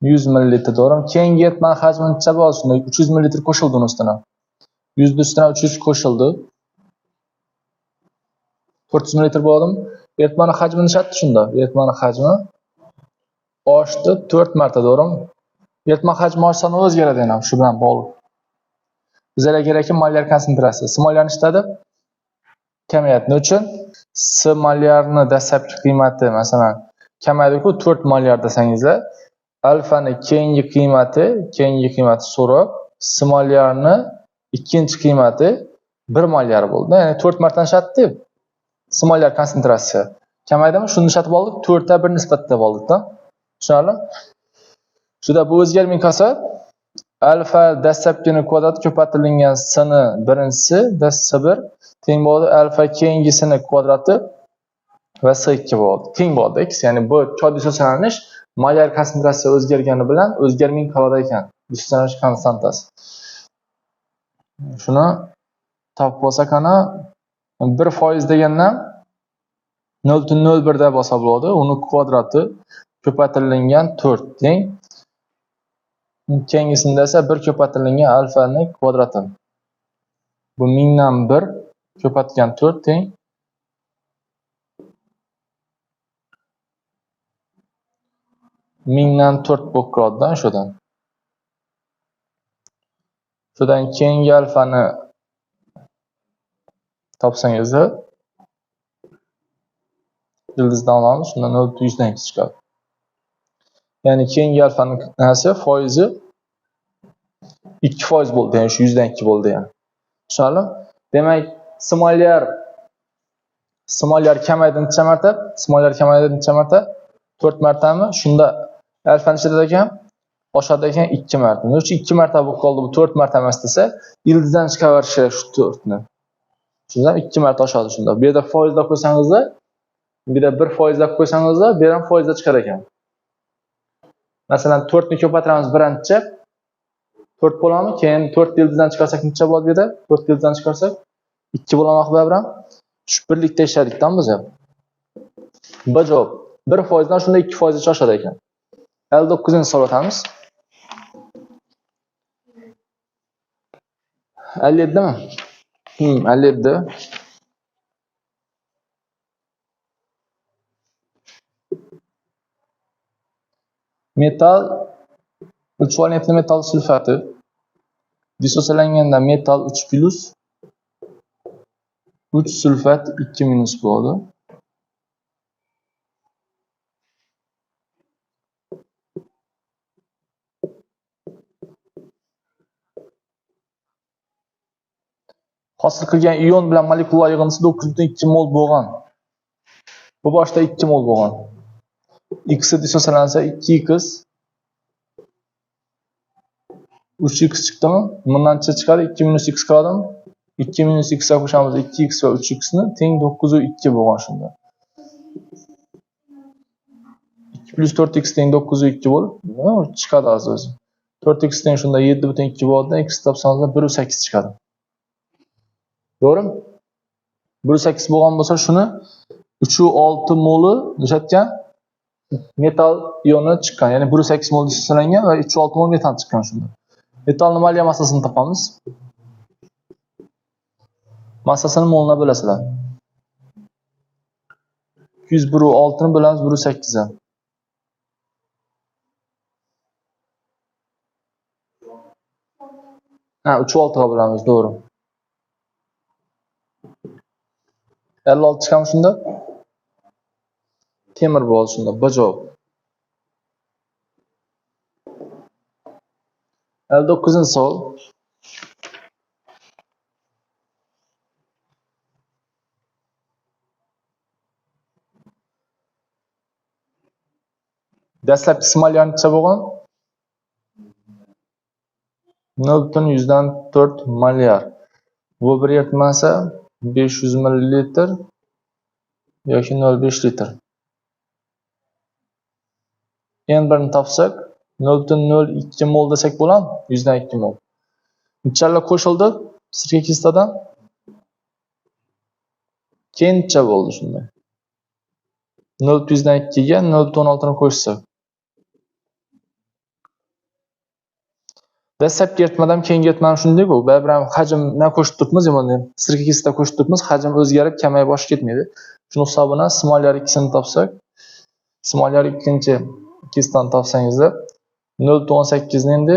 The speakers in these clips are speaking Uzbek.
100 ml, to'g'rimi? Keyingi eritmani hajmi necha bo'ldi? Shunda 300 ml qo'shildi uni ustidan. 100 ustidan 300 qo'shildi. 400 ml bo'ladimi? Eritmani hajmi necha shunda? Eritmani hajmi oshdi 4 marta, to'g'rimi? Eritma hajmi oshsa nima o'zgaradi yana shu bilan bog'liq. Bizlarga kerakki molyar konsentratsiyasi. S molyarni ishladi. Kamayadi. Nima uchun? S molyarni dastlabki qiymati masalan kamaydi-ku 4 molyar desangizlar, alfani keyingi qiymati so'rab, S molyarni ikkinchi qiymati 1 molyar bo'ldi. Ya'ni 4 marta ishatdi. S molyar konsentratsiya kamaydimi? Shuni ishlatib oldik, 4 ta 1 nisbatda oldik-da. Tushunarli? Shunda bu o'zgarmay qolsa, alfa dastlabkini kvadrati ko'paytirilgan s ni birinchisi S1 teng bo'ladi alfa keyingisini kvadrati va S2 bo'ladi. Teng bo'ladi x, ya'ni bu dissotsialanish molyar konsentratsiya o'zgargani bilan o'zgarmay qoladi ekan. Dissotsialanish konstantasi. Shuni topib olsak ana 1% degandan 0.01 da bo'lsa bo'ladi. Uni kvadrati ko'paytirilgan 4 teng. Keyingisida esa 1 ko'paytirilgan alfani kvadrati. Bu 1000dan 1 ko'paytirgan 4 teng 1000dan 4 bo'lib qoladi shudan. Shudan keyingi alfani topsangiz ildizdan olamiz, shundan 0.2 chiqadi. Ya'ni keyingi alfani nasi foizi 2% bo'ldi, ya'ni shu 100dan 2 bo'ldi ya'ni. Tushunarli? Demak, simolyar kamaydi necha marta? Simolyar kamaydi necha marta? 4 martami? Shunda alfa nechada ekan? Oshadi ekan 2 marta. Nima uchun 2 marta bo'lib qoldi, bu 4 marta emas desa, ildizdan chiqaverish kerak shu 4 ni. Shundan 2 marta oshadi shunda. Bu yerda foizda qo'ysangizda, bu yerda 1% deb qo'ysangizda, bu yerdan foizda chiqar ekan. Masalan, 4 ni ko'paytiramiz birinchi 4 bo'ladimi? Keyin 4 ildizdan chiqarsak necha bo'ladi bu yerda? 4 ildizdan chiqarsak 2 bo'lamoq baribir. Shu birlikda ishladikdan biz ham. B javob 1% dan shunda 2% gacha oshadi ekan. 59-savol o'tamiz. 57 mi? 57. Metal 3 valentli metal sulfati dissotsialanganda metal 3 plus 3 sulfat 2 minus bo'ladi. Hosil qilgan ion bilan molekula yig'indisi 9.2 mol bo'lgan. Bu boshda 2 mol bo'lgan. X dissotsialansa 2x 3x chiqdimi? Bundan necha chiqadi? 2 minus x qoladimi? 2 minus x ga qo'shamiz 2x va 3x ni teng 9.2 bo'lgan shunda. 2 plus 4x teng 9.2 bo'lib, chiqadi hozir o'zi. 4x teng shunda 7.2 bo'ladi, x topsangiz 1.8 chiqadi. To'g'rimi? 1.8 bo'lgan bo'lsa shuni 3.6 moli nishatgan metal ioni chiqqan. Ya'ni 1.8 mol dissotsialangan va 3.6 mol metal chiqqan shunda. Metalning molyar massasini topamiz. Massasini molna bo'lasizlar. 201.6 ni bo'lamiz 1.8 ga. Ha, 3.6 ga bo'lamiz, to'g'ri. 56 chiqami shunda? Temir bo'ladi shunda. B javob. 59-savol. Dastlabki simolyar necha bo'lgan? 0.4 molyar. Bu bir eritmasi 500 ml yoki 0.5 litr. N1ni topsak 0.02 mol desak bo'ladimi? 100dan 2 mol. Nechalar qo'shildi sirka kislotadan? Keyin necha bo'ldi shunda? 0.2 ga 0.16 ni qo'shsak. Dastlabki eritmadan keyingi eritma ham shunday-ku, baribir ham hajmdan qo'shib turibmiz, ya'ni sirka kislota qo'shib turibmiz, hajm o'zgarib kamayib oshib ketmaydi. Shuni hisobidan smolyar ikkisini topsak, smolyar ikkinchi kislotani topsangizda 0.18 ni endi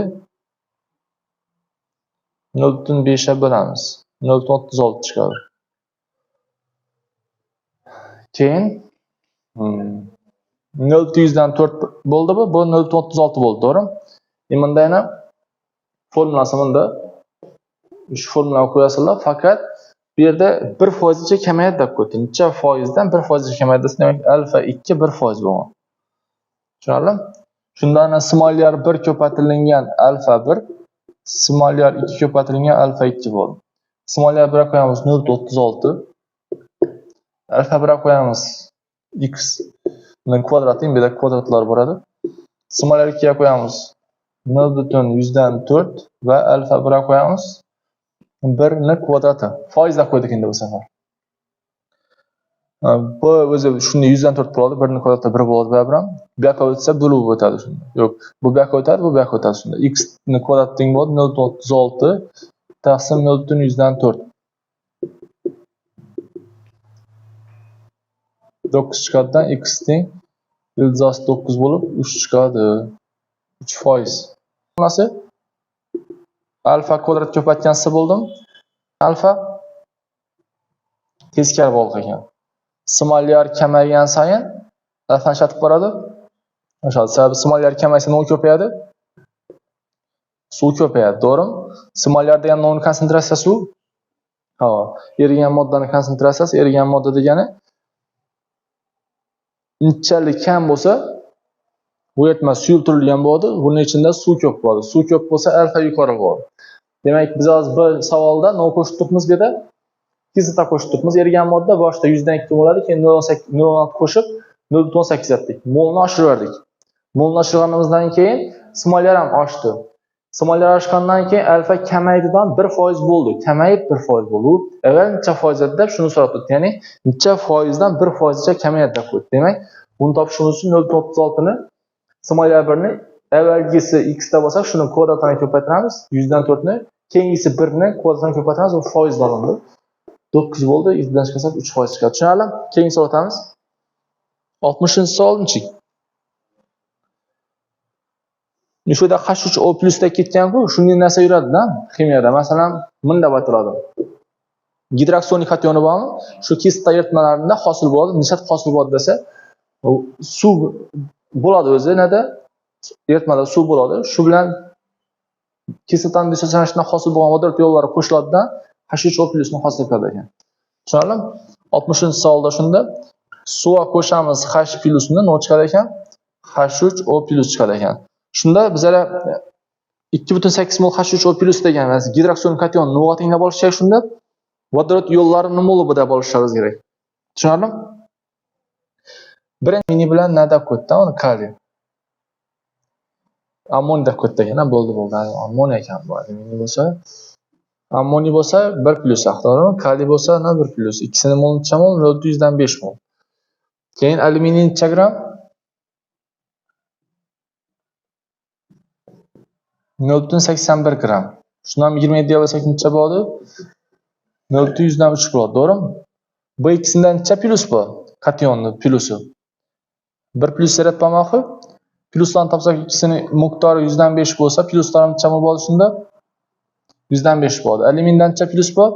0.5 ga bo'lamiz. 0.36 chiqadi. Keyin 0.4 bo'ldi bu 0.36 bo'ldi, to'g'rimi? Endi bunda yana formulasi bunda shu formulani qo'yasizlar, faqat bu yerda 1% kamayadi deb qo'ydi. Necha foizdan 1% kamayadi desa, demak alfa 2 1% bo'lgan. Tushunarlimi? Shundan smolyar 1 ko'paytirilgan alfa 1, smolyar 2 ko'paytirilgan alfa 2 bo'ldi. Smolyar 1 qo'yamiz 0.36, alfa 1 qo'yamiz x ning kvadrati, bu yerda kvadratlar bo'ladi. Smolyar 2 ga qo'yamiz 0.4 va alfa 1 qo'yamiz 1 ni kvadrati. Foizda qo'ydik endi bu safar. Bu o'zi shunda 104 bo'ladi, 1 ni kvadrati 1 bo'ladi baribir ham. Bu yoqqa o'tsa bo'lib o'tadi shunda. Yo'q, bu yoqqa o'tadi, bu yoqqa o'tadi shunda. X ni kvadrati teng bo'ladi 0.36 taqsim 0.4. 9 chiqadidan x teng ildiz 9 bo'lib 3 chiqadi. 3%. Nasıl? Alfa kvadrat ko'paytgan s bo'ldim. Alfa teskari bog'liq ekan. Smolyar kamaygan sayin alfa oshatib boradi. O'sha sababi smolyar kamaysa nol ko'payadi. Suv ko'payadi, to'g'rimi? Smolyar degan nolning konsentratsiyasi suv. Ha, erigan moddaning konsentratsiyasi, erigan modda degani unchalik kam bo'lsa, bu eritma suyultirilgan bo'ladi, buning ichida suv ko'p bo'ladi. Suv ko'p bo'lsa alfa yuqori bo'ladi. Demak, biz hozir bir savolda nol qo'shib turibmiz bu yerda. Kislota qo'shib turibmiz. Erigan modda boshida 102 bo'ladi, keyin 0.6 qo'shib 0.8 etdik. Molni oshirib. Molni oshirganimizdan keyin smolyar ham oshdi. Smolyar oshgandan keyin alfa kamaydidan 1% bo'ldi. Kamayib 1% bo'ldi. U avval necha foiz edi deb shuni so'rab turibdi. Ya'ni necha foizdan 1% gacha kamayadi deb qo'ydi. Demak, buni topishimiz uchun 0.36 ni smolyar 1 ni avvalgisi x da bo'lsa, shuni kvadratini ko'paytiramiz, 104 ni, keyingisi 1 ni kvadratini ko'paytiramiz, u foizda olindi. 9 bo'ldi, 100dan chiqarsak 3% chiqadi. Tushunarlimi? Keyingi savol o'tamiz. 60-savol nechik? Shu yerda H3O plusda ketgan-ku, shunday narsa yuradi-da ximiyada. Masalan, bunda aytiladi. Gidroksoniy kationi bormi? Shu kislota eritmalarida hosil bo'ladi, nishat hosil bo'ladi desa, suv bo'ladi o'zi nada? Eritmada suv bo'ladi. Shu bilan kislotani dissotsiatsiyadan hosil bo'lgan vodorod ionlari qo'shiladi-da H3O plusni hosil qiladi ekan. Tushunarlimi? 60-savolda shunda suvga qo'shamiz H plusni, nima chiqadi ekan? H3O plus chiqadi ekan. Shunda bizlar 2.8 mol H3O plus degan gidrokson kation nima tenglab olish kerak shunda? Vodorod ionlarini moli deb olishimiz kerak. Tushunarlimi? Bir mini bilan nada qo'ydi, uni kaliy. Ammoniy deb qo'ydi degan, bo'ldi. Ammoniy ekan bu. Alyuminiy bo'lsa, ammoniy bo'lsa 1 plus, to'g'rimi? Kaliy bo'lsa na 1 plus. Ikkisini mol necha mol? 0.5 mol. Keyin alyuminiy necha gram? 0.81 gram. Shundan 27 ga bo'lsak necha bo'ladi? 0.3 bo'ladi, to'g'rimi? Bu ikkisidan necha plus bor? Kationning plusi. 1 plus yaratib axir. Pluslarni topsak ikkisini miqdori 105 bo'lsa, pluslar necha bo'ladi shunda? 105 bo'ladi. Alyumindan necha plus bor?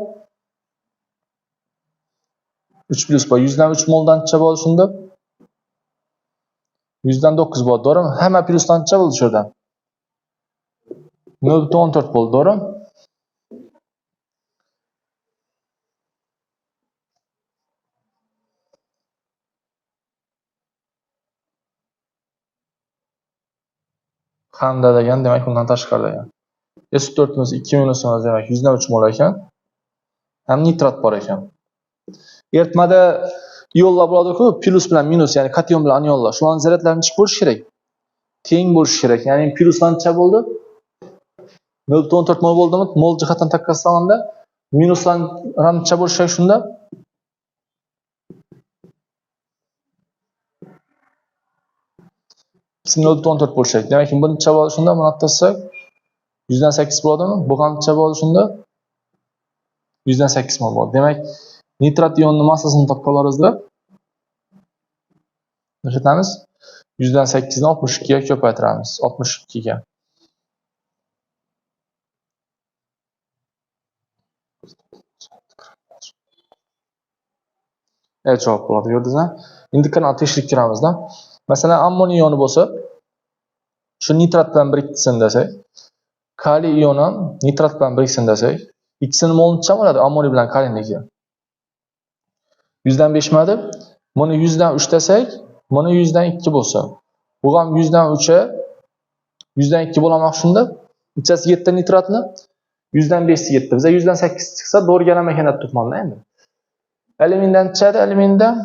3 plus bor. 103 moldan necha bo'ladi shunda? 109 bo'ladi, to'g'rimi? Hamma plusdan necha bo'ldi shu yerdan? 0.14 bo'ldi, to'g'rimi? Hamda degan, demak undan tashqari degan. S4'imiz 2 minusimiz demak 103 mol ekan. Ham nitrat bor ekan. Eritmada ionlar bo'ladi-ku, plus bilan minus, ya'ni kation bilan anionlar. Shularning zarratlari necha bo'lishi kerak? Teng bo'lishi kerak. Ya'ni pluslar necha bo'ldi? 0.14 mol bo'ldimi? Mol jihatdan taqqoslaganda minuslar ham necha bo'lishi kerak shunda? 0.14 bo'lishi kerak. Demak, buni necha bo'ladi shunda? Buni olib tashlasak 100dan 8 bo'ladimi? Bu ham necha bo'ladi shunda? 100dan 8 mol bo'ladi. Demak, nitrat ionining massasini topgan olamizda. Nima 100dan 8 ni 62 ga ko'paytiramiz. 62 ga. Evet, javob bo'ladi, ko'rdingizmi? Endi qanaqa tekshirib kiramizda. Masalan, ammoniy ioni bo'lsa, shu nitrat bilan biriksin desak, kaliy ioni ham nitrat bilan biriksin desak, ikkisini mol necha bo'ladi ammoniy bilan kaliyniki? 100dan 5 madi? Buni 100dan 3 desak, buni 100dan 2 bo'lsa, bu ham 100dan 3 100dan 2 bo'lamoq shunda. Nechasi 7 nitratni? 100dan 5 7. Bizga 100dan 8 chiqsa, to'g'ri kelarmi ekan deb turibman-da endi. Alyumindan nechadi? Alyumindan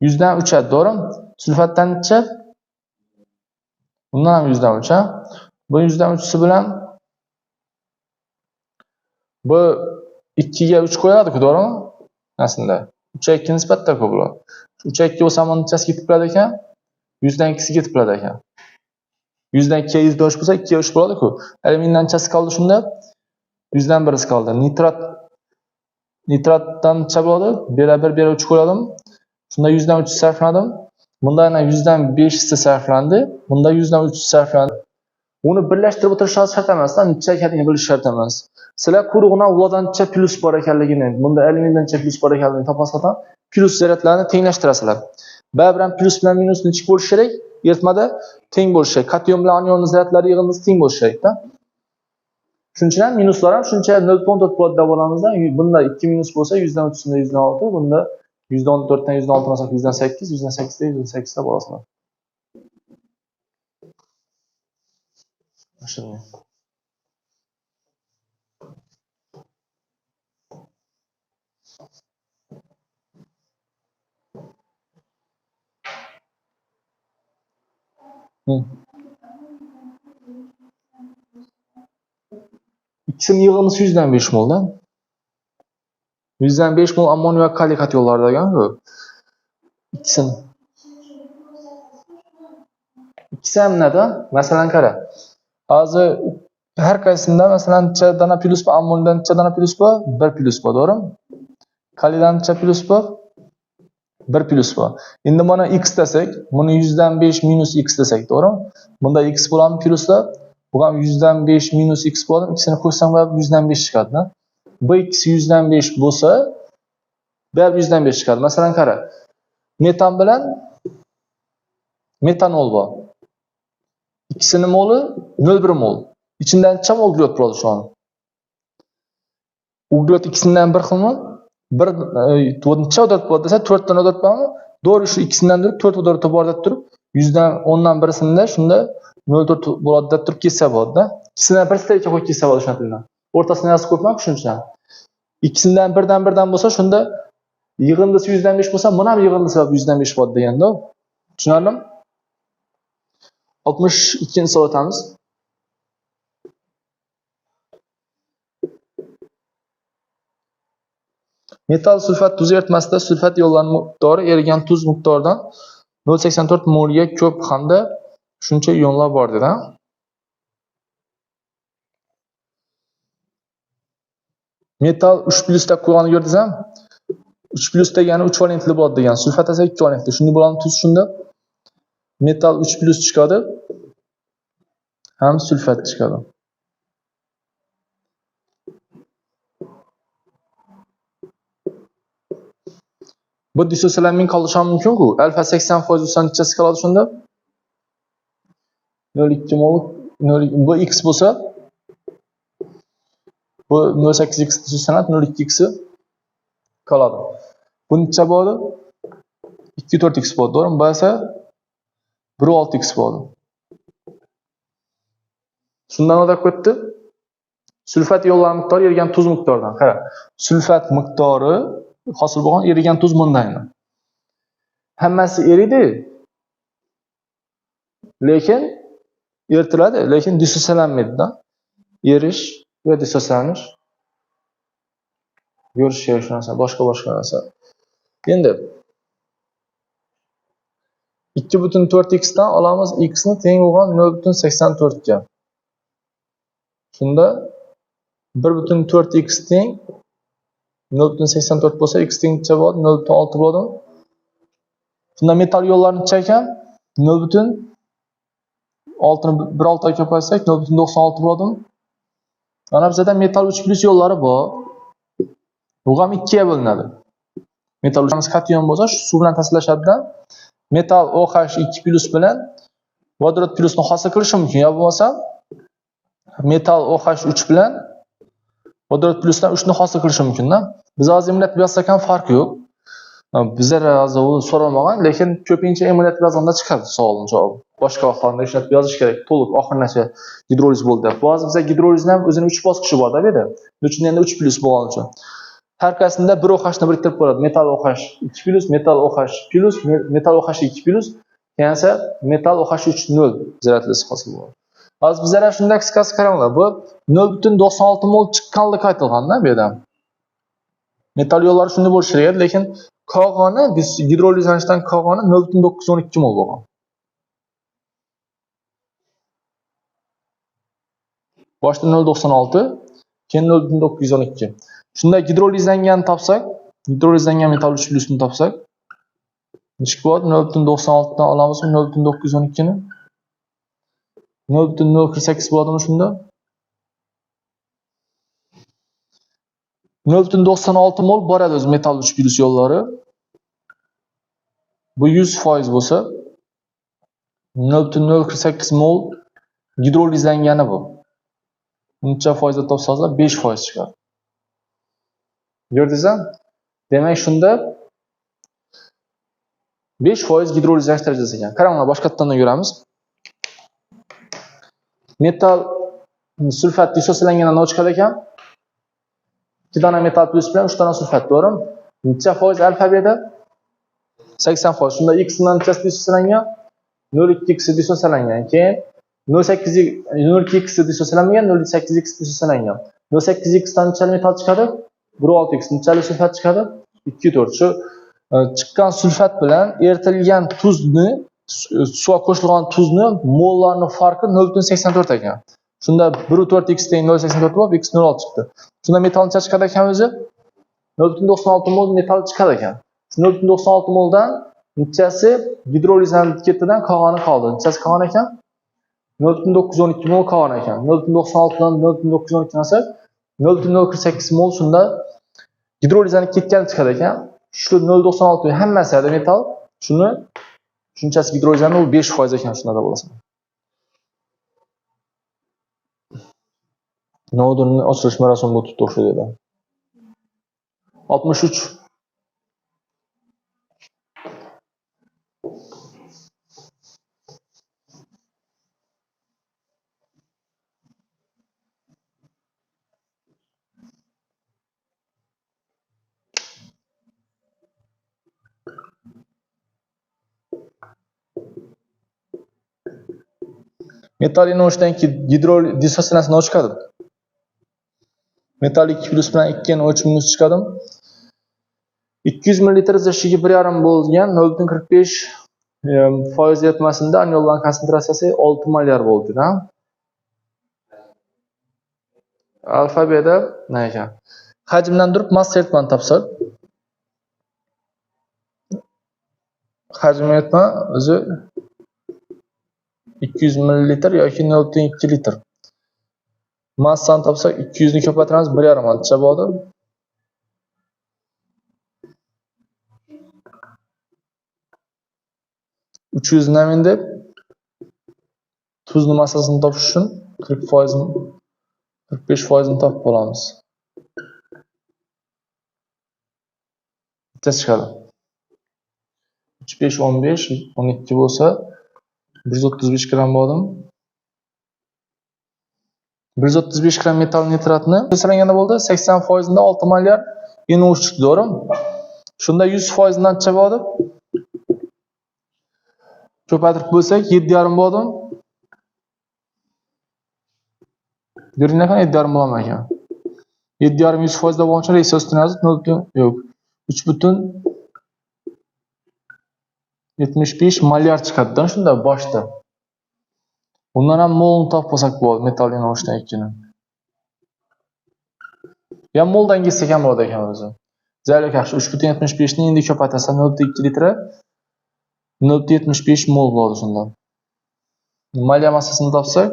100dan 3, to'g'rimi? Sulfatdan necha? Bundan ham 100dan 3. Bu 100dan 3'si bilan bu 2 ga 3 qo'yiladi-ku, to'g'rimi? Aslida 3 ga 2 nisbatda ko'p bo'ladi. 3 ga 2 bo'lsa, buni nechasi ketib qoladi ekan? 100dan 2si ketib qoladi ekan. 100dan 2 ga 100 bo'lsa, 2 ga 3 bo'ladi-ku. Alyumindan nechasi qoldi shunda? 100dan 1 qoldi. Nitratdan necha bo'ladi? Bera 1, bera 3 qo'yadim. Shunda 100dan 3 sarfladim. Bunda yana 100dan 5 sarflandi. Bunda 100dan 3 sarflandi. Uni birlashtirib o'tirish shart emas-da, necha ekanligini bilish shart emas. Sizlar quruqdan ulardan necha plyus bor ekanligini, bunda alyumindan necha plyus bor ekanligini topasizlar, plyus zaryadlarni tenglashtirasizlar. Baribir ham plyus bilan minus nechik bo'lishi kerak? Eritmada teng bo'lishi kerak. Kation bilan anion zaryadlari yig'indisi teng bo'lishi kerak-da. Shuning uchun ham minuslar ham shuncha 0.4 bo'ladi deb olamizda. Bunda 2 minus bo'lsa 100dan 3 100dan 6, bunda 100dan 4dan 100dan 6 olsak 100dan 8, 100dan 8da 100dan 8da bo'lasizlar. Shunday. Ikkisini yig'indisi 100dan 5 molda. 100dan 5 mol ammoniy va kaliy kationlari degan-ku. Ikkisini. Ikkisi ham nada? Masalan, qara. Hozir har qaysisinda masalan necha dona plyus bor? Ammoniydan necha dona plyus bor? 1 plyus bor, to'g'rimi? Kaliydan necha plyus bor? 1 plyus bor. Endi mana x desak, buni 100dan 5 minus x desak, to'g'rimi? Bunda x bo'ladimi plyuslar? Bu ham 100dan 5 minus x bo'ladi. Ikkisini qo'shsam baribir 100dan 5 chiqadi-da. Bu ikkisi 100dan 5 bo'lsa, baribir 100dan 5 chiqadi. Masalan, qara. Metan bilan metanol bor. Ikkisini moli 0.1 mol. Ichidan necha mol uglerod bo'ladi shu an? Uglerod ikkisidan bir xilmi? Bir necha vodorod bo'ladi desa, 4 ta vodorod bormi? To'g'ri, shu ikkisidan turib 4 vodorod bor deb turib, 100dan 10dan birisida shunda 0.4 bo'ladi deb turib ketsa bo'ladi-da. Ikkisidan birisida ikki qo'yib ketsa bo'ladi shunday. O'rtasini yozib qo'yibman shuncha. Ikkisidan birdan birdan bo'lsa, shunda yig'indisi 100dan 5 bo'lsa, buni ham yig'indisi 100dan 5 bo'ladi deganda. Tushunarlimi? 62-savol o'tamiz. Metal sulfat tuzi eritmasida sulfat ionlari miqdori erigan tuz miqdoridan 0.84 molga ko'p hamda shuncha ionlar bor dedi. Metal 3 plyus deb qo'yganini ko'rdingizmi? 3 plyus degani 3 valentli bo'ladi degan. Sulfat esa 2 valentli. Shunday bo'ladi tuz shunda. Metal 3 plyus chiqadi, ham sulfat chiqadi. Bu dissotsiyalanmay qolishi ham mumkin-ku. Alfa 80% bo'lsa nechasi qoladi shunda? 0.2 mol, 0.2, bu x bo'lsa, bu 0.8 x dissotsiyalanadi, 0.2 x qoladi. Bu necha bo'ladi? 2.4 x bo'ladi, to'g'rimi? Bu esa 1.6 x bo'ladi. Shundan o'tib ketdi. Sulfat ionlari miqdori erigan tuz miqdoridan. Qara, sulfat miqdori hosil bo'lgan erigan tuz bundan. Hammasi eriydi. Lekin eritiladi, lekin dissotsiyalanmaydi-da. Erish va dissotsiyalanish ko'rish kerak shu narsa, boshqa narsa. Endi 2,4 x dan olamiz x ni teng bo'lgan 0,84 ga. Shunda 1,4 x teng 0,84 bo'lsa, x teng necha bo'ladi? 0,6 bo'ladi. Shunda metal yo'llari necha ekan? 0,6 ni 1,6 ga ko'paytirsak 0,96 bo'ladi. Mana bizda metal 3 plus yo'llari bor. Bu ham 2 ga bo'linadi. Metal 3 kation bo'lsa, shu suv bilan ta'sirlashadi. Metal OH2 plus bilan vodorod plusni hosil qilishi mumkin. Yo bo'lmasa metal OH3 bilan vodorod plusdan 3 ni hosil qilishi mumkin-da. Biz hozir emlatib yozsak ham farqi yo'q. Bizlar hozir u so'ralmagan, lekin ko'pincha emlatib yozganda chiqadi savolning javobi. Boshqa vaqtlarda ishlatib yozish kerak. To'liq oxirgacha gidroliz bo'ldi deb. Bu hozir bizda gidrolizni ham o'zini 3 bosqichi bor-da bu yerda. Buning uchun endi 3 plus bo'lgani uchun. Har qaysisinda bir OH ni biriktirib qo'yadi. Metal OH2 plus, metal OH plus, metal OH2 plus, keyin esa metal OH3 0 ziratlisi hosil bo'ladi. Hozir bizlar shunday qisqasi qaranglar, bu 0,96 mol chiqqanligi aytilgan-da bu yerda. Metal yo'llari shunday bo'lishi kerak, lekin qolgani gidrolizlanishdan qolgani 0,912 mol bo'lgan. Boshda 0,96, keyin 0,912. Shunda gidrolizlangan topsak, gidrolizlangan metal 3 plusni topsak, necha bo'ladi? 0,96 dan olamiz 0,912 ni. 0,048 bo'ladimi shunda? 0,96 mol boradi o'zi metal 3 plus yo'llari. Bu 100% bo'lsa, 0,048 mol gidrolizlangani bu. Necha foizda topsangizlar 5% chiqadi. Ko'rdingizmi? Demak, shunda 5% gidrolizlanish darajasi ekan. Qaranglar, boshqatdan ko'ramiz. Metal sulfat dissotsiyalangandan nima chiqadi ekan? 2 dona metal plus bilan 3 dona sulfat, to'g'rimi? Necha foiz alfa beta? 80%. Shunda x bilan nechasi dissotsiyalangan? 0,2 x dissotsiyalangan. Keyin 0,8 0,2 x dissotsiyalanmagan, 0,8 x dissotsiyalangan. 0,8 x dan necha metal chiqadi? 1,6 x nechalik sulfat chiqadi? 2,4. Shu chiqqan sulfat bilan eritilgan tuzni, suvga qo'shilgan tuzni mollarining farqi 0,84 ekan. Shunda 1,4 x teng 0,84 bo'lib, x 0,6 chiqdi. Shunda metal necha chiqadi ekan o'zi? 0,96 mol metal chiqadi ekan. 0,96 moldan nechasi gidrolizlanib ketdidan qolgani qoldi. Nechasi qolgan ekan? 0,912 mol qolgan ekan. 0,96 dan 0,912 olsak, 0,048 mol shunda gidrolizlanib ketgan chiqadi ekan. Shu 0,96 hammasi metal, shuni shunchasi gidrolizlanib, u 5% ekan shunda da bo'lasa. Nodurning ochilish marosimi bo'lib o'xshaydi. 63. Metal NO3dan gidrol dissotsiyatsiyasi nima chiqadi? Metal 2 plus bilan 2 NO3 minus chiqadi. 200 ml zichligi 1,5 bo'lgan 0,45% eritmasida anionlar konsentratsiyasi 6 molyar bo'ldi, da. Alfa beta nima ekan? Hajmdan turib massa eritmani topsak. Hajm eritma o'zi 200 ml yoki 0,2 litr. Massani topsak 200 ni ko'paytiramiz, 1,5 necha bo'ladi? 300 dan endi tuzni massasini topish uchun 40%, 45% ni topib olamiz. Bitta chiqadi. 3 5 15 12 bo'lsa 135 gram bo'ladi. 135 gram metal nitratni to'silganda bo'ldi 80% da 6 molyar NO3 chiqdi, to'g'rimi? Shunda 100% dan necha bo'ladi? Ko'paytirib bo'lsak 7,5 bo'ladi. Ko'ringlar, 7,5 bo'laman ekan. 7,5 100% da bo'lgan uchun reaksiya ustini yozib 0, yo'q, 75 molyar chiqadi shunda boshda. Bundan ham molni topib olsak bo'ladi, metall NO3dan 2ni. Ya moldan ketsak ham bo'ladi ekan o'zi. Zalik yaxshi 3,75 ni endi ko'paytirsa 0,2 litra 0,75 mol bo'ladi shunda. Molyar massasini topsak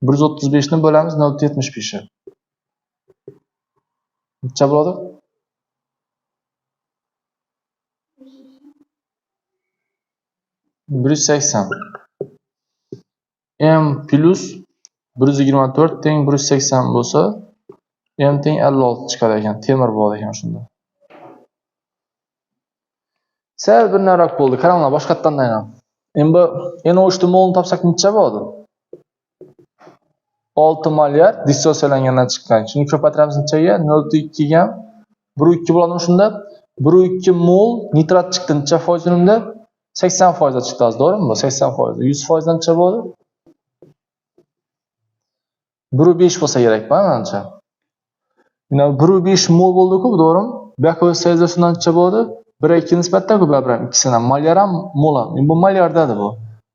135 ni bo'lamiz 0,75 ga. Necha bo'ladi? 180. M plus 124 teng 180 bo'lsa, M teng 56 chiqar ekan, temir bo'ladi ekan shunda. Sal bir naroq bo'ldi. Qaranglar, boshqatdan ham. Endi NO3 ni molini topsak necha bo'ladi? 6 molyar dissotsiyalangandan chiqqan. Shuni ko'paytiramiz nechaga? 0,2 ga 1,2 bo'ladimi shunda? 1,2 mol nitrat chiqdi. Necha foiz unda? 80% chiqdi, to'g'rimi? 80%. 100% necha bo'ladi? 1,5 bo'lsa kerak, manimcha. Mana 1,5 mol bo'ldi-ku, to'g'rimi? Bu yoqqa o'tsangiz shundan necha bo'ladi? 1,2 nisbatda-ku baribir ikkisini ham, molyar ham, mol ham. Bu molyardadir bu.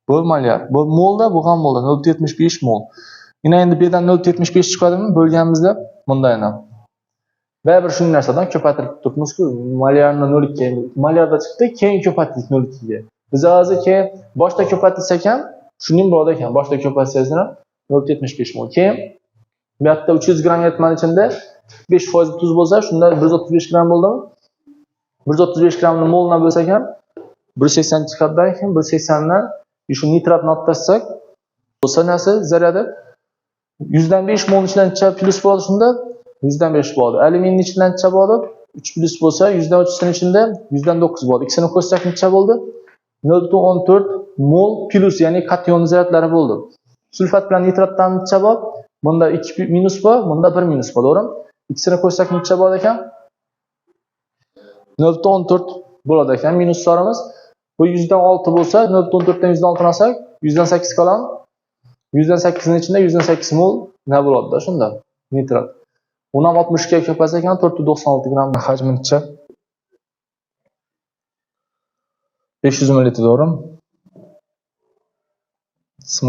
Bu molyar. Bu molda, bu ham molda 0,75 mol. Yana endi bu yerdan 0,75 chiqadimi? Bo'lganimizda bunday ham. Baribir shu narsadan ko'paytirib turibmiz-ku, molyarni 0,2 molyarda chiqdi, keyin ko'paytirdik 0,2 ga. Biz hozir keyin boshda ko'paytirsak ham shuning bo'ladi ekan. Boshda ko'paytirsangiz ham 0,75 mol. Keyin bu yerda 300 gramm eritmani ichida 5% tuz bo'lsa, shunda 135 gramm bo'ldimi? 135 grammni moldan bo'lsak ham 180 chiqadi keyin 180 dan shu nitratni olib tashlasak, bo'lsa narsa zaryadi 100dan 5 molning ichidan necha plyus bo'ladi shunda? 100dan 5 bo'ladi. Alyuminning ichidan necha bo'ladi? 3 plyus bo'lsa, 100dan 3 ichida 100dan 9 bo'ladi. Ikkisini qo'shsak necha bo'ldi? 0,14 mol plyus, ya'ni kation zaryatlari bo'ldi. Sulfat bilan nitratdan necha bor? Bunda 2 minus bor, bunda 1 minus bor, to'g'rimi? Ikkisini qo'shsak necha bo'ladi ekan? 0,14 bo'ladi ekan minuslarimiz. Bu 100dan 6 bo'lsa, 0,14 dan 100dan 6 olsak, 100dan 8 qoladi. 100dan 8 ning ichida 100dan 8 mol nima bo'ladi-da shunda? Nitrat. Uni ham 60 ga ko'paysa ekan 496 gramm hajmi necha? 500 ml, to'g'rimi?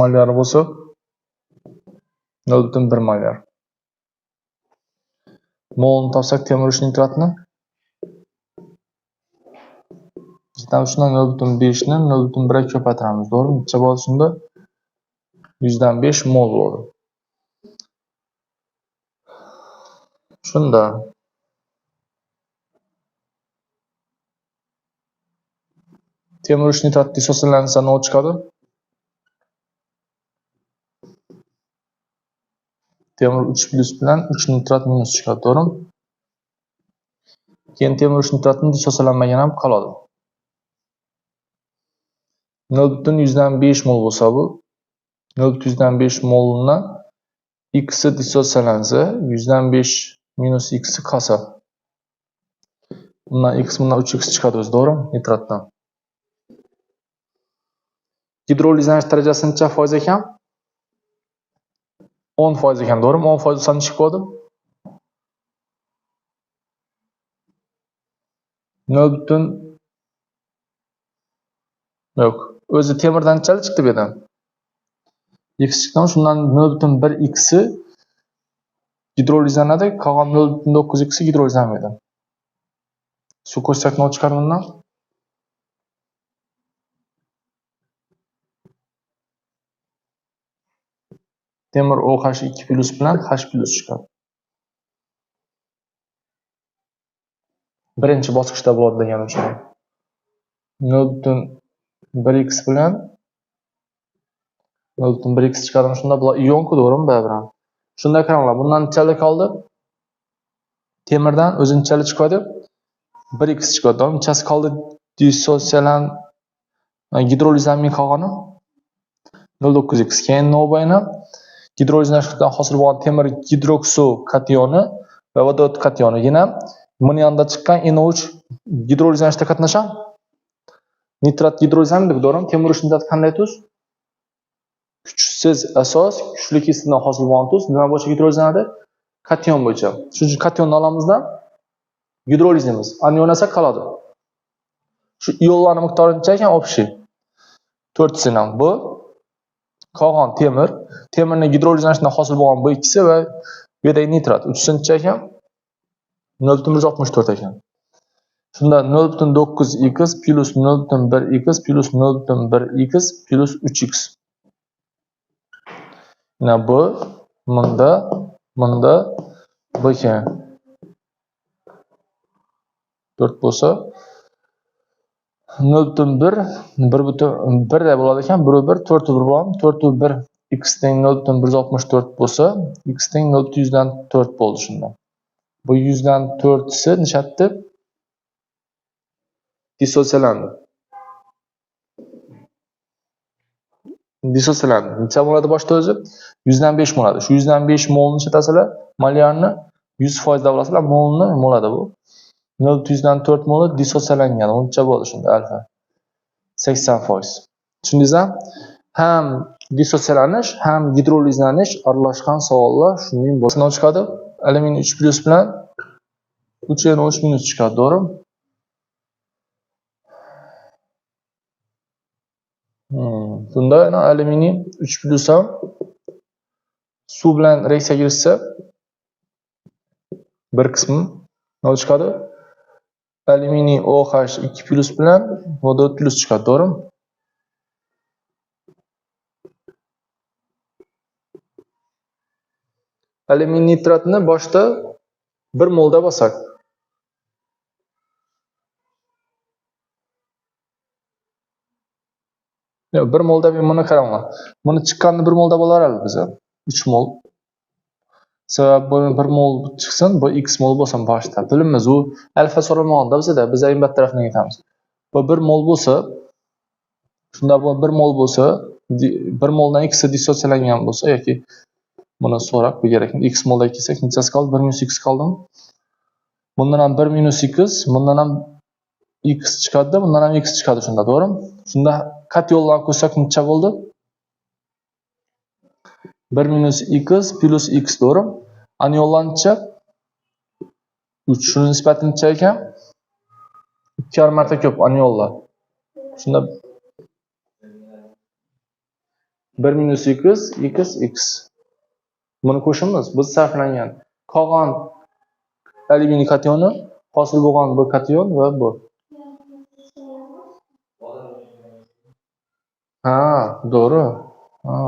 Molyar bo'lsa 0,1 molyar. Molni topsak temir 3 nitratni shundan 0,5 ni 0,1 ga ko'paytiramiz, to'g'rimi? Necha bo'ladi shunda? 100dan 5 mol bo'ladi. Shunda temir 3 nitrat dissotsiyalansa nima chiqadi? Temir 3 plyus bilan 3 nitrat minus chiqadi, to'g'rimi? Keyin temir 3 nitratning dissotsiyalanmagan ham qoladi. 0,5 mol bo'lsa bu 0,5 moldan x dissotsiyalansa 100dan 5 minus x qolsa. Bundan x, bundan 3x chiqadi o'zi, to'g'rimi? Nitratdan. Gidrolizlanish darajasi necha foiz ekan? 10% ekan, to'g'rimi? 10% bo'lsa necha bo'ladi? 0, yo'q. O'zi temirdan nechalik chiqdi bu yerdan? X chiqdi, shundan 0,1 x gidrolizlanadi, qolgan 0,9 x gidrolizlanmaydi. Suv qo'shsak nima chiqar bundan? Temir OH2 plyus bilan H plyus chiqadi. Birinchi bosqichda bo'ladi degani uchun 0,1 x bilan 0,1 x chiqadimi shunda? Bular ion-ku, to'g'rimi baribir ham? Shunda qaranglar, bundan nechalik qoldi? Temirdan o'zi nechalik chiqadi? 1 x chiqadi, to'g'rimi? Nechasi qoldi dissotsiyalan gidrolizlanmay qolgani? 0,9 x. Keyin nima gidrolizlanishdan hosil bo'lgan temir gidrokso kationi va vodorod kationi yana buni yonida chiqqan NO3 gidrolizlanishda qatnashadi. Nitrat gidrolizlanmaydi, to'g'rimi? Temir 3 nitrat qanday tuz? Kuchsiz asos, kuchli kislotadan hosil bo'lgan tuz nima bo'yicha gidrolizlanadi? Kation bo'yicha. Shuning uchun kationni olamizda gidrolizlaymiz. Anion esa qoladi. Shu ionlarning miqdori necha ekan общий? 4 ham. Bu qolgan temir, temirning gidrolizlanishidan hosil bo'lgan bu ikkisi va bu yerdagi nitrat. Uchisi necha ekan? 0,164 ekan. Shunda 0,9x plus 0,1x plus 0,1x plus 3x. Mana bu, bunda, bunda, bu ekan. 4 bo'lsa 0,1, 1,1 da bo'ladi ekan, 1 1 4 1 bo'ladi, 4 1 x teng 0,164 bo'lsa, x teng 0,104 bo'ldi shunda. Bu 104 si nishatdi dissotsiyalanadi. Dissotsiyalanadi. Necha bo'ladi boshda o'zi? 105 bo'ladi. Shu 105 molni ishlatasizlar, molyarni 100% deb olasizlar, molni bo'ladi bu. 0,104 moli dissotsiyalangan. Uncha bo'ldi shunda alfa. 80%. Tushundingizmi? Ham dissotsiyalanish, ham gidrolizlanish aralashgan savollar shunday bo'lsa nima chiqadi? Alyuminiy 3 plus bilan 3 NO3 minus chiqadi, to'g'rimi? Bunda alyuminiy 3 plus ham suv bilan reaksiya kirishsa bir qismi nima chiqadi? Alyuminiy OH 2 plus bilan vodorod plus chiqadi, to'g'rimi? Alyuminiy nitratni boshda 1 molda bosak. Yo'q, 1 molda men buni qaranglar. Buni chiqqanini 1 molda bo'lar biz. 3 mol. Sabab bu 1 mol chiqsin, bu x mol bo'lsin boshda. Bilamiz, u alfa so'ralmaganda bizda, biz aybat tarafidan ketamiz. Bu 1 mol bo'lsa, shunda bu 1 mol bo'lsa, 1 moldan x dissotsiyalangan bo'lsa yoki buni so'rab bu kerak. X molda kelsak, nechasi qoldi? 1 minus x qoldimi? Bundan ham 1 minus x, bundan ham x chiqadi, bundan ham x chiqadi shunda, to'g'rimi? Shunda kationlarni qo'shsak necha bo'ldi? 1 minus x plus x, to'g'rimi? Anionlar necha? 3. Shuni nisbati necha ekan? 2,5 marta ko'p anionlar. Shunda 1 minus x, x, x. Buni qo'shamiz. Bu sarflangan qolgan alyuminiy kationi, hosil bo'lgan bu kation va bu. Ha, to'g'ri. Ha.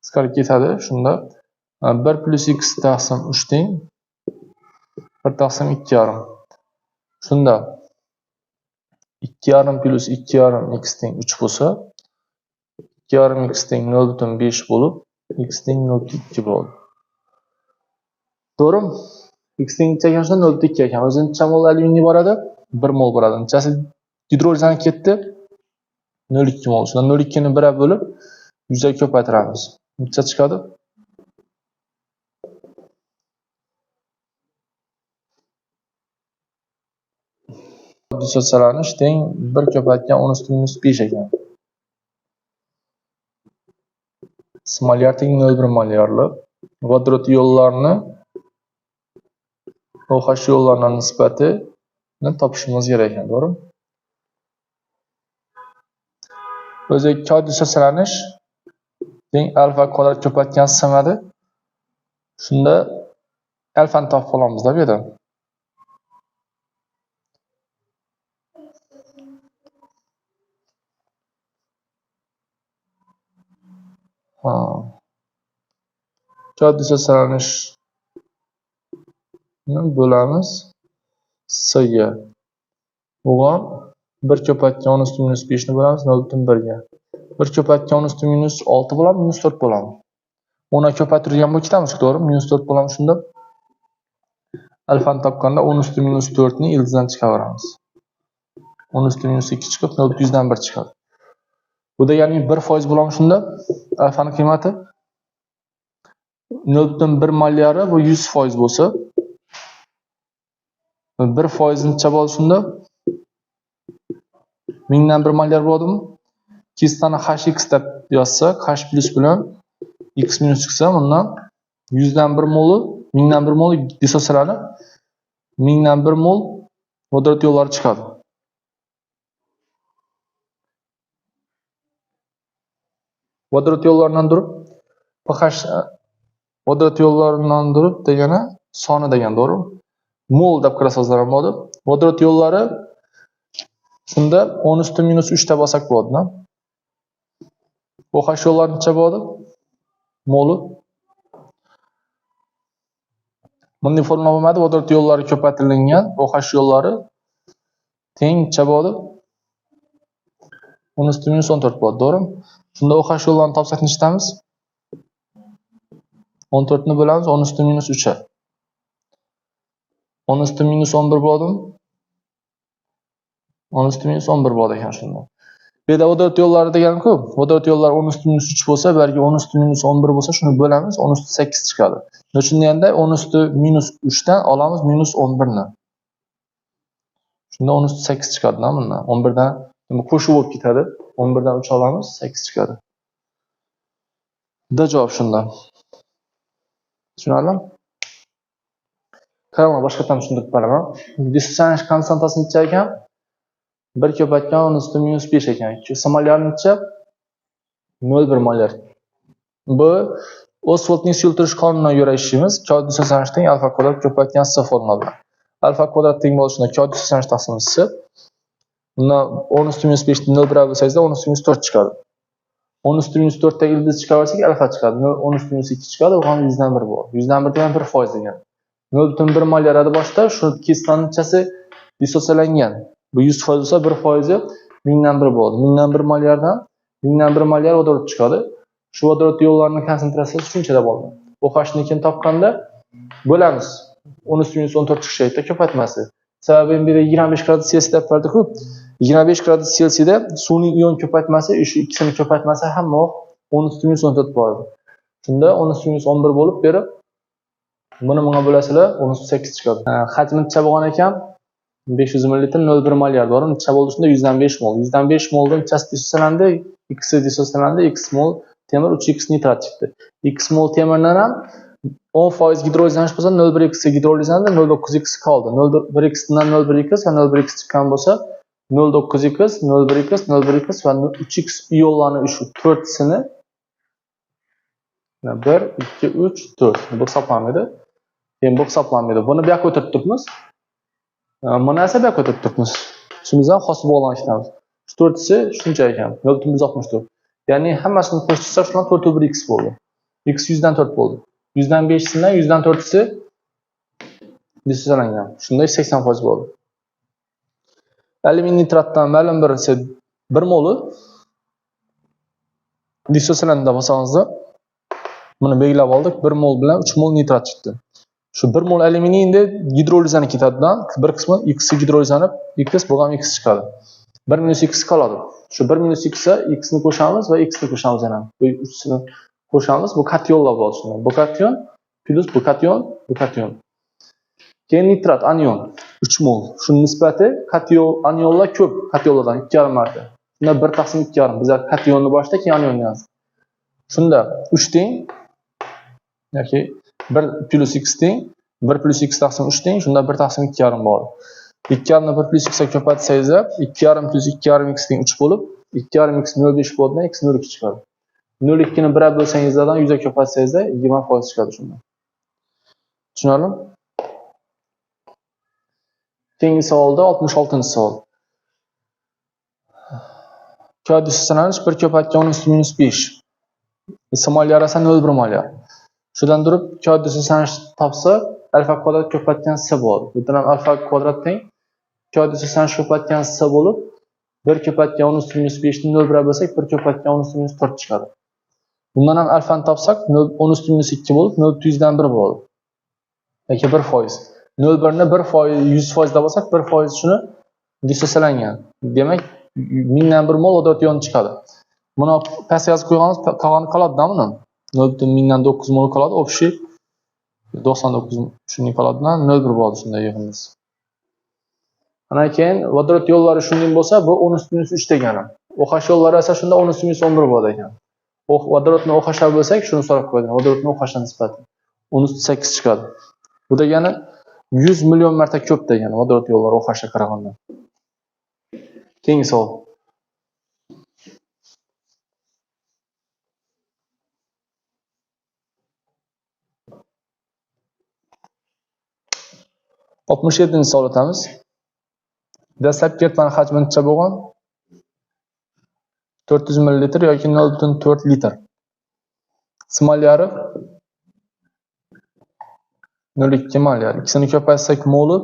Qisqarib ketadi shunda. 1 plus x taqsim 3 teng 1 taqsim 2,5. Shunda 2,5 plus 2,5 x teng 3 bo'lsa, 2,5 x teng 0,5 bo'lib, x teng 0,2 bo'ladi. To'g'rimi? X teng necha ekan shunda? 0,2 ekan. O'zi necha mol alyuminiy boradi? 1 mol boradi. Nechasi gidrolizlanib ketdi? 0,2 mol. Shunda 0,2 ni 1 bo'lib 100 ga ko'paytiramiz. Necha chiqadi? Dissotsiyalanish teng 1 ko'paytgan 10 minus 5 ekan. Molyar teng 0,1 molyarli. Vodorod ionlarini OH ionlarining nisbatini topishimiz kerak ekan, to'g'rimi? O'zi K dissotsiyalanish teng alfa kvadrat ko'paytgan simadi. Shunda alfani topib olamiz bu yerda. Ha. K dissotsiyalanishni bo'lamiz S ga. Bu ham 1 ko'paytgan 10 minus 5 ni bo'lamiz 0,1 ga. 1 ko'paytgan 10 minus 6 bo'ladi, minus 4 bo'ladi. Uni ko'paytirgan bo'lib ketamiz, to'g'rimi? Minus 4 bo'ladi shunda. Alfani topganda 10 minus 4 ni ildizdan chiqaramiz. 10 minus 2 chiqib 0,1 chiqadi. Bu degani 1% bo'ladi shunda alfani qiymati. 0,1 molyari bu 100% bo'lsa, 1% necha bo'ladi shunda? 1000dan 1 molyar bo'ladimi? Kislotani HX deb yozsak, H plus bilan X minus chiqsa, bundan 100dan 1 moli, 1000dan 1 moli dissotsiyalanib, 1000dan 1 mol vodorod ionlari chiqadi. Vodorod yo'llaridan turib pH vodorod yo'llaridan turib degani soni degan, to'g'rimi? Mol deb qarasangizlar ham bo'ladi. Vodorod yo'llari shunda 10⁻³ ta bo'lsak bo'ladi-da. OH yo'llari necha bo'ladi? Moli. Bunday formula bo'lmadi. Vodorod yo'llari ko'paytirilgan OH yo'llari teng necha bo'ladi? 10⁻14 bo'ladi, to'g'rimi? Shunda OH yo'llarini topsak nechtamiz? 14 ni bo'lamiz 10⁻3. 10⁻11 bo'ladimi? 10⁻11 bo'ladi ekan shunda. Bu yerda vodorod yo'llari degan-ku, vodorod yo'llari 10⁻3 bo'lsa, bu yerga 10⁻11 bo'lsa, shuni bo'lamiz, 10⁸ chiqadi. Shunda endi 10⁻3 dan olamiz -11 ni. Shunda 10⁸ chiqadi-da bundan. 11 dan bu qo'shuv bo'lib ketadi. 11 dan 3 olamiz, 8 chiqadi. Da javob shunda. Tushunarlimi? Qarang, boshqatdan tushuntirib beraman. Dissotsiyatsiya konsentratsiyasi necha ekan? 1 ko'paytgan 10⁻5 ekan. Molyar necha? 0,1 molyar. Bu Oswaldning suyultirish qonuniga ko'ra ishlaymiz. K dissotsiyatsiya teng alfa kvadrat ko'paytgan S formula bilan. Alfa kvadrat teng bo'lishini K dissotsiyatsiya taqsim S. Bundan 10⁻5 ni 0,1 bo'lsangizda 10⁻4 chiqadi. 10⁻4 ta ildiz chiqarsak alfa chiqadi. 10⁻2 chiqadi, u ham 100dan 1 bo'ladi. 100dan 1 degan 1% degan. 0,1 molyaradi boshda, shu kislotani nechasi dissotsiyalangan. Bu 100% bo'lsa 1% 1000dan 1 bo'ladi. 1000dan 1 molyardan 1000dan 1 molyar vodorod chiqadi. Shu vodorod yo'llarining konsentratsiyasi shunchada bo'ladi. OH-nikini topganda bo'lamiz. 10⁻14 chiqishaydi ko'paytmasi. Sababi bu yerda 25 gradus Selsiy deb berdi-ku. 25 gradus Selsiyda suvning ion ko'paytmasi, shu ikkisini ko'paytmasi hamma 10⁻14 bo'ladi. Shunda 10⁻11 bo'lib berib, buni bunga bo'lasizlar 10⁸ chiqadi. Hajmi necha bo'lgan ekan? 500 ml 0,1 molyar, to'g'rimi? Necha bo'ldi shunda? 100dan 5 mol. 100dan 5 moldan nechasi dissotsiyalanadi? X dissotsiyalanadi, X mol temir 3x nitrat chiqdi. X mol temirdan ham 10% gidrolizlanish bo'lsa 0,1x gidrolizlandi, 0,9x qoldi. 0,1x dan 0,1x va 0,1x chiqqan bo'lsa 0,9x, 0,1x, 0,1x va 3x ionlarni shu to'rtsini 1, 2, 3, 4 bu hisoblanmaydi. Keyin bu hisoblanmaydi. Buni bu yoqqa o'tirib turibmiz. Buni esa bu yoqqa o'tirib turibmiz. Shundan hosil bo'lgan ishlamiz. Shu to'rtisi shuncha ekan. 0,164. Ya'ni hammasini qo'shsak shundan 4,1x bo'ldi. X 100dan 4 bo'ldi. 100dan 5sidan 100dan 4si dissotsiyalangan. Shunda 80% bo'ldi. Alyumin nitratdan ma'lum bir 1 moli dissotsiyalanadi deb olsangizda, buni belgilab oldik. 1 mol bilan 3 mol nitrat chiqdi. Shu 1 mol alyuminiy endi gidrolizlanib ketadidan, bir qismi X gidrolizlanib, X bu ham X chiqadi. 1 minus X qoladi. Shu 1 minus X ga X ni qo'shamiz va X ni qo'shamiz yana. Bu uchisini qo'shamiz, bu kationlar bo'ladi shunda. Bu kation plus bu kation, bu kation. Keyin nitrat anion 3 mol. Shuning nisbati kation anionlar ko'p, kationlardan 2,5 marta. Shunda 1 taqsim 2,5. Bizlar kationni boshda, keyin anionni yozdik. Shunda 3 teng yoki 1 plus X teng 1 plus X taqsim 3 teng, shunda 1 taqsim 2,5 bo'ladi. 2,5 ni 1 plus X ga ko'paytsangiz, 2,5 plus 2,5 X teng 3 bo'lib, 2,5 X 0,5 bo'ladi, X 0,2 chiqadi. 0,2 ni 1 bo'lsangizdan 100 ga ko'paytsangiz 20% chiqadi shunda. Tushunarlimi? Keyingi savolda 66-savol. K dissotsiyatlanish 1 ko'paytgan 10⁻5. Molyar esa 0,1 molyar. Shundan turib K dissotsiyatlanish topsa alfa kvadrat ko'paytgan S bo'ladi. Bu yerdan ham alfa kvadrat teng K dissotsiyatlanish ko'paytgan S bo'lib 1 ko'paytgan 10⁻5 ni 0,1 bo'lsak 1 ko'paytgan 10⁻4 chiqadi. Bundan ham alfani topsak 10⁻2 bo'lib 0,1 bo'ladi. Yoki 1%. 0,1 ni 1% 100% deb olsak 1% shuni dissotsiyalangan. Demak 1000dan 1 mol vodorod ioni chiqadi. Buni pastga yozib qo'yganimiz qolgani qoladi-da buni. 0,9 mol qoladi, общий 99 shunday qoladi-da, 0,1 bo'ladi shunday yig'indisi. Ana keyin vodorod yo'llari shunday bo'lsa, bu 10⁻3 degani. OH yo'llari esa shunda 10⁻11 bo'ladi ekan. Vodorodni OH bo'lsak, shuni so'rab qo'yadi. Vodorodni OH nisbati 10⁸ chiqadi. Bu degani 100 million marta ko'p degani vodorod yo'llari OH ga qaraganda. Keyingi savol. 67-savol o'tamiz. Dastlabki eritmani hajmi necha bo'lgan? 400 ml yoki 0,4 litr. Smolyari 0,2 molyar. Ikkisini ko'paytirsak moli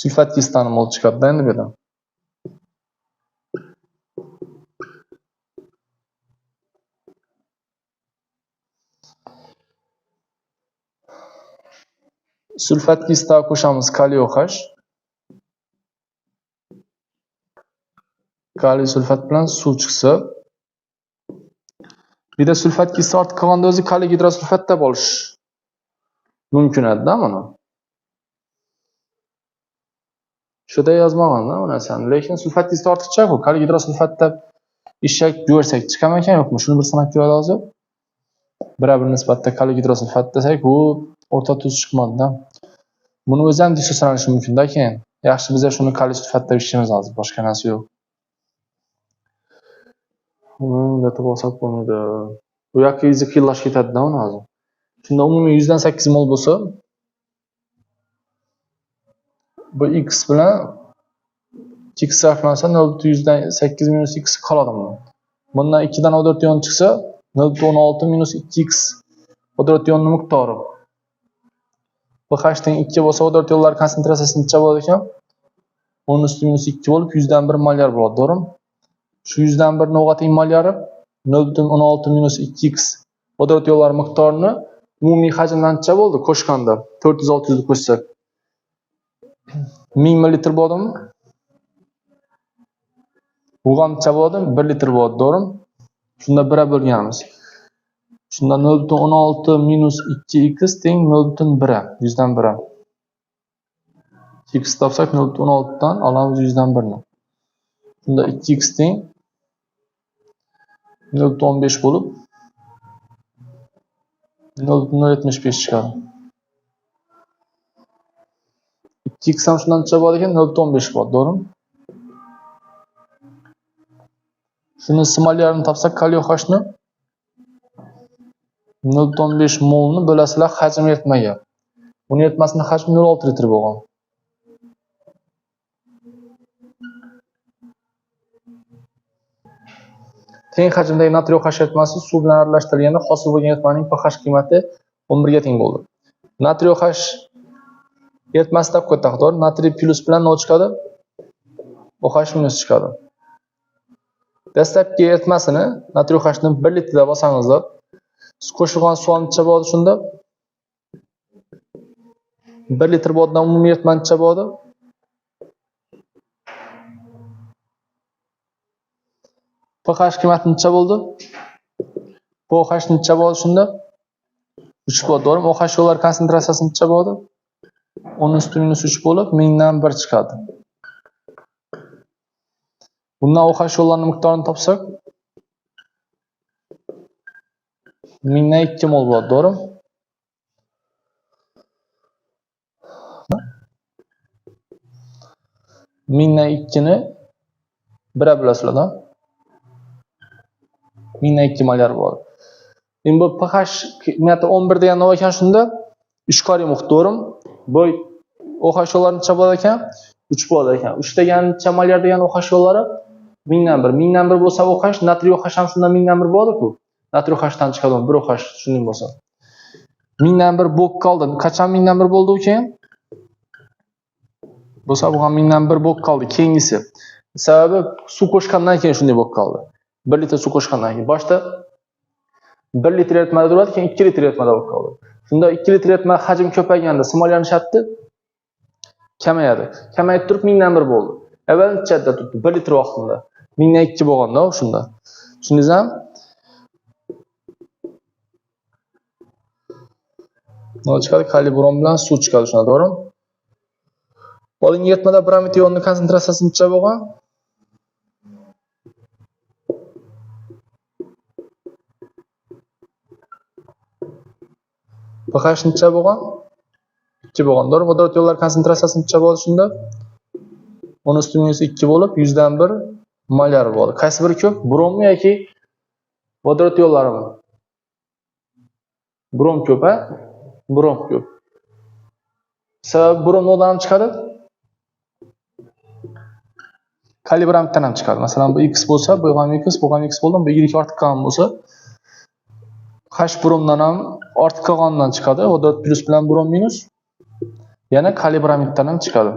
sulfat kislotani mol chiqadi endi bu yerdan. Sulfat kislota qo'shamiz kaliy OH. Kaliy sulfat bilan suv chiqsa, bir de sulfat kislota ortib qolganda o'zi kaliy gidrosulfat deb olish mumkin edi-da buni. Shuda yozmagan-da bu narsani. Lekin sulfat kislota ortiqcha-ku, kaliy gidrosulfat deb ishak ko'rsak chiqamikan yo'qmi? Shuni bir sanab ko'radi hozir. Bira-bir nisbatda kaliy gidrosulfat desak, bu o'rta tuz chiqmadi-da. Buni o'zi ham dissotsialanishi mumkin-da keyin. Yaxshi, biz shuni kaliy sulfat deb ishlaymiz hozir, boshqa narsa yo'q. Buni deb olsak bo'lmaydi. Bu yoqqa izi qiyinlashib ketadi-da uni hozir. Shunda umumiy 100dan 8 mol bo'lsa, bu x bilan x sarflansa 0,8 minus x qoladi bundan. Bundan 2 dan 4 ion chiqsa 0,16 minus 2x vodorod ionining miqdori. pH teng 2 bo'lsa vodorod ionlar konsentratsiyasi necha bo'ladi ekan? 10 minus 2 bo'lib 100dan 1 molyar bo'ladi, to'g'rimi? Shu 100dan 1 nolga teng molyari 0,16 minus 2x vodorod ionlar miqdorini umumiy hajmdan necha bo'ldi qo'shganda? 400-600 ni qo'shsak 1000 mililitr bo'ladimi? Bu ham necha bo'ladi? 1 litr bo'ladi, to'g'rimi? Shunda 1 bo'lganmiz. Shunda 0,16 minus 2x teng 0,1, 100dan 1. X topsak 0,16 dan olamiz 100dan 1 ni. Shunda 2x teng 0,15 bo'lib 0,075 chiqadi. 2x ham shundan necha bo'ladi ekan? 0,15 bo'ladi, to'g'rimi? Shuni smolyarini topsak, kaliy OHni 0,5 molni bo'lasizlar hajm eritmaga. Buni eritmasini hajmi 0,6 litr bo'lgan. Teng hajmdagi natriy OH eritmasi suv bilan aralashtirilganda hosil bo'lgan eritmaning pH qiymati 11 ga teng bo'ldi. Natriy OH eritmasi deb qo'ydik, to'g'ri? Natriy plus bilan nima chiqadi? OH minus chiqadi. Dastlabki eritmasini natriy OHni 1 litrda olsangizlar, qo'shilgan suv necha bo'ladi shunda? 1 litr bo'ladigan umumiy eritma necha bo'ladi? pH qiymati necha bo'ldi? pH necha bo'ldi shunda? 3 bo'ldi, to'g'rimi? OH ionlar konsentratsiyasi necha bo'ldi? 10 minus 3 bo'lib 1000dan 1 chiqadi. Bundan OH ionlarning miqdorini topsak 1000dan 2 mol bo'ladi, to'g'rimi? 1000dan 2ni 1 bilasizlar-da. 1000dan 2 molyar bo'ladi. Endi bu pH qiymati 11 degan nima ekan shunda? 3 muhit, to'g'rimi? Bu OH ionlari necha bo'ladi ekan? 3 bo'ladi ekan. 3 degan necha molyar degan OH ionlari? 1000dan 1. 1000dan 1 bo'lsa OH, natriy OH ham shundan 1000dan 1 bo'ladi-ku. Natriy OHdan chiqadi 1 OH shunday bo'lsa. 1000dan 1 bo'lib qoldi. Qachon 1000dan 1 bo'ldi u keyin? Bo'lsa bu ham 1000dan 1 bo'lib qoldi keyingisi. Sababi suv qo'shgandan keyin shunday bo'lib qoldi. 1 litr suv qo'shgandan keyin boshda 1 litr eritmada turadi, keyin 2 litr eritmada bo'lib qoldi. Shunda 2 litr eritma hajm ko'payganda simollanishyapti, kamayadi. Kamayib turib 1000dan 1 bo'ldi. Avval nechada turibdi? 1 litr vaqtida 1000dan 2 bo'lganda shunda. Tushundingizmi? Nima chiqadi? Kaliy brom bilan suv chiqadi shunda, to'g'rimi? Olingan eritmada bromid ionining konsentratsiyasi necha bo'lgan? pH necha bo'lgan? 2 bo'lgan. To'g'ri, vodorod ionlar konsentratsiyasi necha bo'ldi shunda? 10 minus 2 bo'lib 100dan 1 molyar bo'ldi. Qaysi biri ko'p? Brommi yoki vodorod ionlarimi? Brom ko'p, ha? Brom ko'p. Sababi brom noldan ham chiqadi, kaliy bromiddan ham chiqadi. Masalan, bu x bo'lsa, bu ham x, bu ham x bo'ldi, bu y ortib qolgan bo'lsa, H bromdan ham ortib qolganidan chiqadi. Vodorod plyus bilan brom minus. Yana kaliy bromiddan ham chiqadi.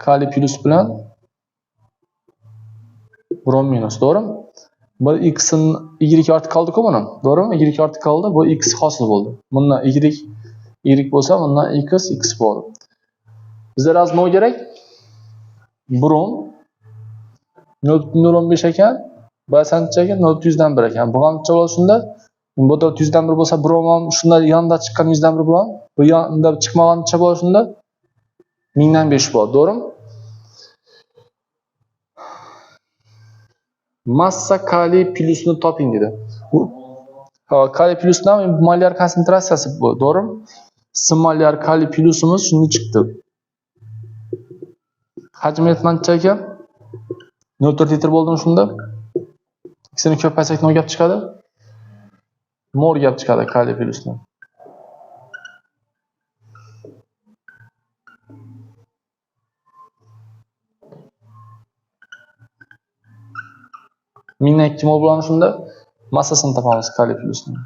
Kaliy plyus bilan brom minus, to'g'rimi? Bu x ni y ortib qoldi-ku buni, to'g'rimi? Y ortib qoldi, bu x hosil bo'ldi. Bundan y y bo'lsa, bundan x x bo'ldi. Bizga hozir nima kerak? Brom 0.05 ekan, bu qancha ekan? 0.1 ekan. Bu qancha bo'ladi shunda? Bu 401 bo'lsa, brom ham shunda yonida chiqqan 101 bo'ladi. Bu yonida chiqmagancha bo'ladi shunda 1005 bo'ladi, to'g'rimi? Massa kaliy plyusini toping dedi. Kaliy plyusdan molyar konsentratsiyasi bu, to'g'rimi? Molyar kaliy plyusimiz shuni chiqdi. Hajmi qancha ekan? 0.4 litr bo'ldimi shunda? Ikkisini ko'paysak nima gap chiqadi? Mol gap chiqadi kaliy plyusni. Mingdan ikki mol bo'ladi shunda. Massasini topamiz kaliy plyusni.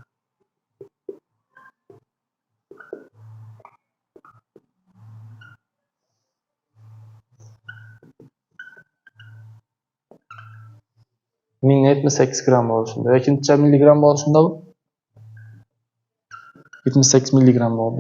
Ming yetmish sakkiz gram bo'ladi shunda. Yoki necha milligram bo'ladi shunda bu? 78 milligram bo'ladi.